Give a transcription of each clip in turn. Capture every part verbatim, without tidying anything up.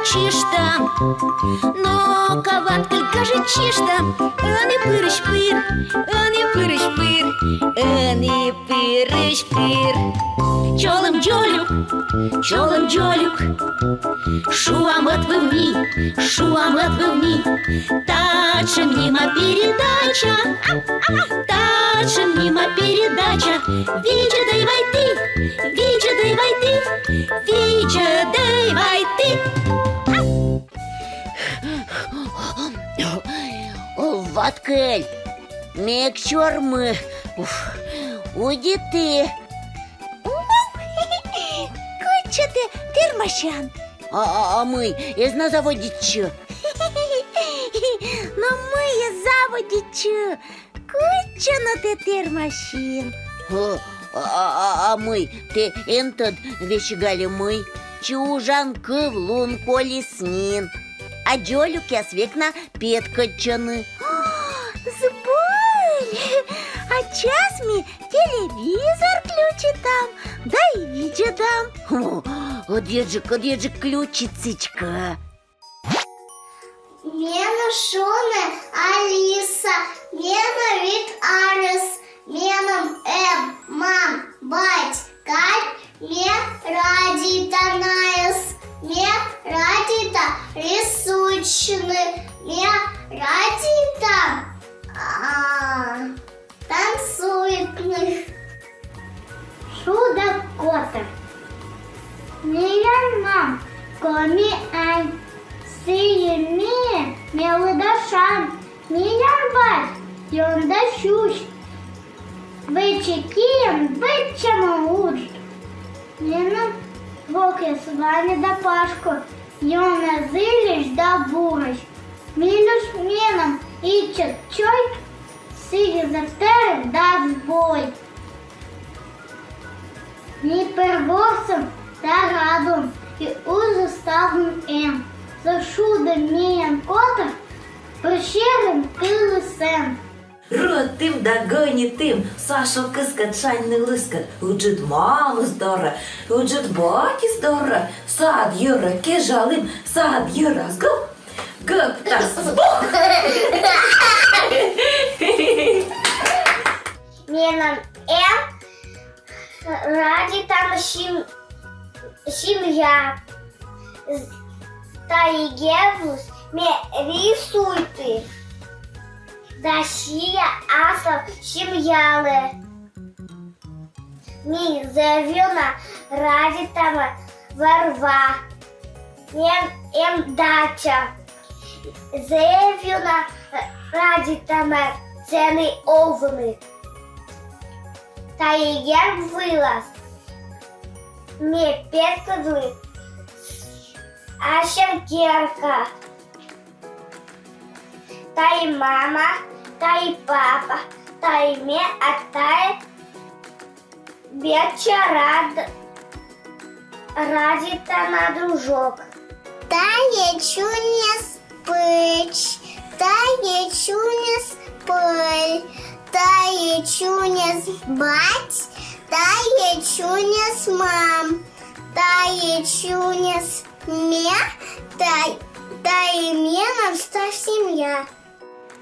Чишта. Но-ка, Ваткыль, гажӧд чишта. Ӧні пырысь-пыр, ӧні пырысь-пыр, ӧні пырысь-пыр. Чолӧм, дзолюк, чолӧм, дзолюк. Шуам ӧтвыв ми, шуам ӧтвыв ми. Татшӧм нима передача, татшӧм нима передача. Видзӧдӧй вай ті, видзӧдӧй вай ті, видзӧдӧй вай ті. Ваткыль, ме эг сёрмы. Уф, удиті. Кытчӧ тэ тэрмасян? А, а, а мый, эз на заводитчы. Но мый эз заводитчы? Кытчӧ но тэ тэрмасин? А, а, а, а мый, тэ эн тӧд весиг али мый? Чужан кыв лун колис нин. А дзолюкъяс век на петкӧдчӧны. Збыль! А час ми телевизор включитам да и видзӧдам. О, ӧдйӧджык, ӧдйӧджык включит сідзкӧ. Менӧ шуӧны Алиса, менам вит арӧс, менам эм мам, бать, каль, ме радейта найӧс, ме радейта рисуйтчыны, ме радейта, а, танцуйтны. Шуда котыр. Миян мам коми ань, сійӧ миянӧс мелі да шань. Миян бать ён да сюсь. Вӧчӧ киӧн быдсяма удж. Менам вокъяс Ваня да Пашка, ёна зільысь да бурысь. Милюш менам ичӧт чой, сійӧ зэв тэрыб да збой. Ми пыр ворсам да радуам, и узысь ставным эм. Зэв шуда миян котыр, пыр сьӧрын кыліс сэн. Рӧдтім да гӧнитім, Сашӧ кыскӧд, шаньны лыскӧд, ыджыд мамыс дорӧ, ыджыд батьыс дорӧ, сад йӧрӧ кежалім, сад йӧрас гӧп, гӧптас бух. Менам эм радейтан сим-, семья. Тайӧ гевлус ме рисуйті. Да сиа аслам семьялы. Ми зэв ёна радейтам вӧр-ва. Мен эм дача. Зэв ёна радейтам сэні овны. Тайӧ герб вылас ме петкӧдлі ассьым керка. Тайӧ мама, тайӧ папа, тайӧ ме, а тайӧ быдса рад-, радейтана дружок. Тайӧ чуньяс пӧч, тайӧ чуньяс пӧль, тайӧ чуньяс бать, тайӧ чуньяс мам, тайӧ чуньяс ме, тай-, тайӧ менам став семья.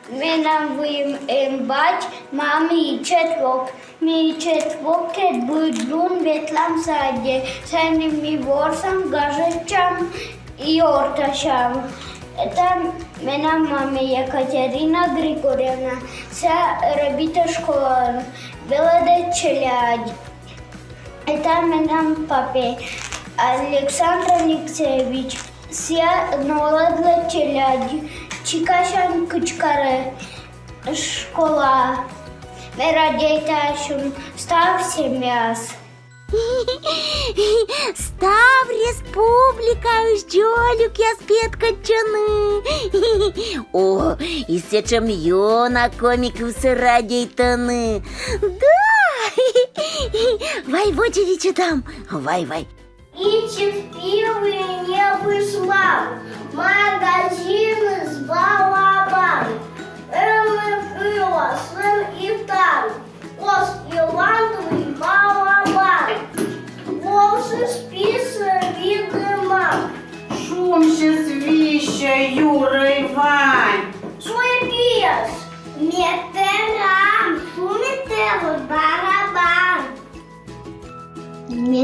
Менам выйым эм бать, мам и ичӧт вок. Ми ичӧт воккед быд лун ветлам садйӧ. Сэні ми ворсам, гажӧдчам и ёртасям. Этам менам мамӧй Екатерина Григорьевна, сія рӧбитӧ школаын, велӧдӧ челядь. Этам менам папӧй Александр Алексеевич, сія нуӧдлӧ челядь, чикасян кыдзкарӧ школаӧ. Ме радейта ассьым став семьяӧс. Став республикаысь дзолюкъяс петкӧдчӧны. О, и сэтшӧм ёна коми кывсӧ радейтӧны. Да! Вай водзӧ видзӧдам. Вай, вай. Ичӧт пилы ньӧбис мам, магазиныс балабан. Ӧні кыла сэн и тан, кос и ланді балабан. Ворсіс писӧ видлы мам. Шунсьыс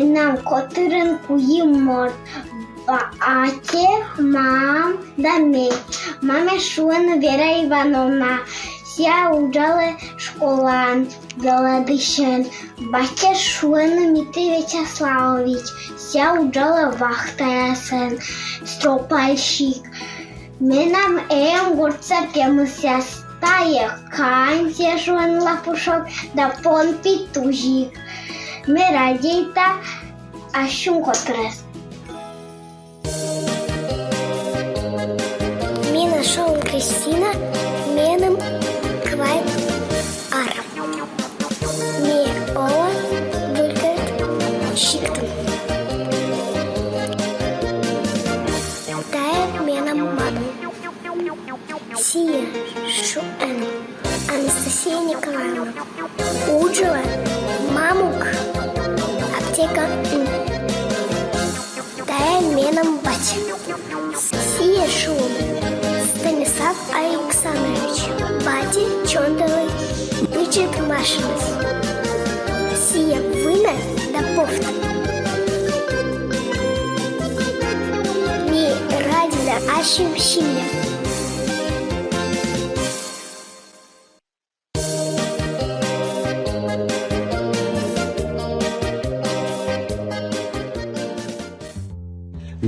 Менам котырын куим морт: батьӧ, мам да ме. Мамӧс шуӧны Вера Ивановна. Сійӧ уджалӧ школаын велӧдысьӧн. Батьӧс шуӧны Митрий Вячеславович. Сійӧ уджалӧ вахтаясӧн, стропальщик. Менам эм гортса пемӧсъяс: тайӧ Кань, сійӧс шуӧны Лопушок, да Понпи Тузик. Ме радейта ассьым котырӧс. Менӧ шуӧны Кристина, меным квайт ар. Ме ола Выль гӧрд сиктын. Тайӧ менам мам. Сійӧс шуӧны Анастасия Николаевна. Уджалӧ мамук аптекаын. Тайӧ менам батьӧ. Сійӧс шуӧны Станислав Александрович. Батьӧ чӧвталӧ ыджыд машинаяс. Сійӧ вынӧ да повтӧ. Ме радейта ассьым семья.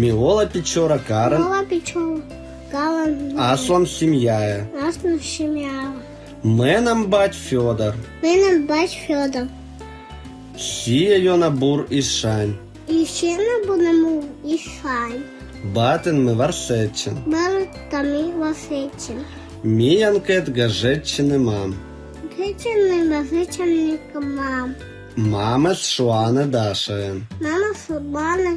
Ми ола Печора карын. Ола Печора карын. Аслам семьяӧ. Аслам семья. Менам бать Фёдор. Менам бать Фёдор. Сійӧ ёна бур и шань. И сійӧ ёна бур и шань. Батын ми ворсӧдчим. Батын ми ворсӧдчим. Миянкӧд гажӧдчӧны мам. Гажӧдчӧны, гажӧдчӧны мам. Мамӧс шуӧны Дашаӧн. Мамӧс шуӧны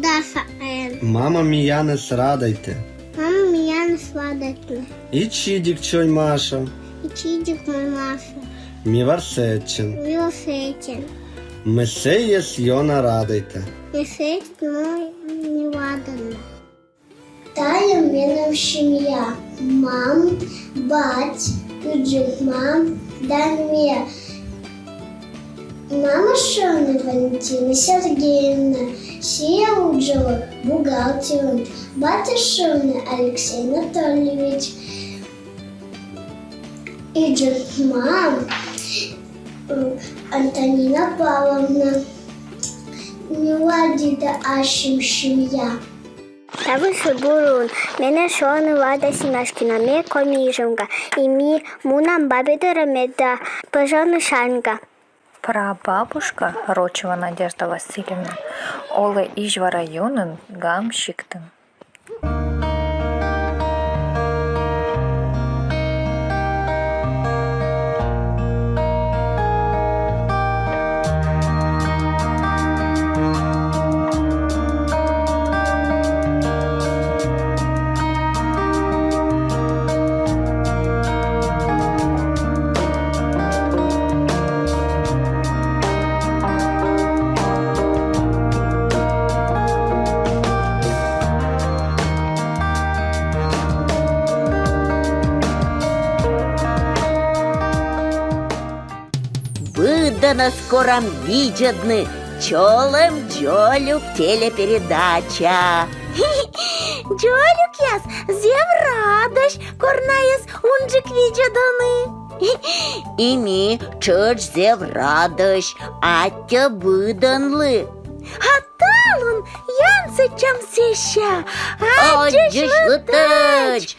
Дашаӧн. Мама миянӧс радейтӧ. Мама миянӧс радейтӧ. И чидик чой Маша. И чидик мой Маша. Ми ворсӧдчим. Ми ворсӧдчим. Ме сійӧс ёна радейта. Ме сійӧс ёна радейта. Тайӧ менам семья. Мам, бать, ыджыд мам да ме. Мамӧс шуӧны Валентина Сергеевна, сійӧ уджалӧ бухгалтерӧн. Батьӧс шуӧны Алексей Анатольевич. Ыджыд мам, м, Антонина Павловна. Ме радейта ассьым семья. Табысы бур лун. Менӧ шуӧны Лада Семяшкина, ме Коми Ижемга, и ми мунам бабӧ дорӧ медда пӧжавны шаньга. Прабабушка Рочева Надежда Васильевна олӧ Изьва районын Гам сиктын. Быдӧнӧс корам видзӧдны «Чолӧм, дзолюк» телепередача. Дзолюкъяс зэв радӧсь, кор найӧс унджык видзӧдӧны. И ми тшӧтш зэв радӧсь. Аттьӧ быдӧнлы. А талун янсӧдчам сэсся. Аддзысьлытӧдз!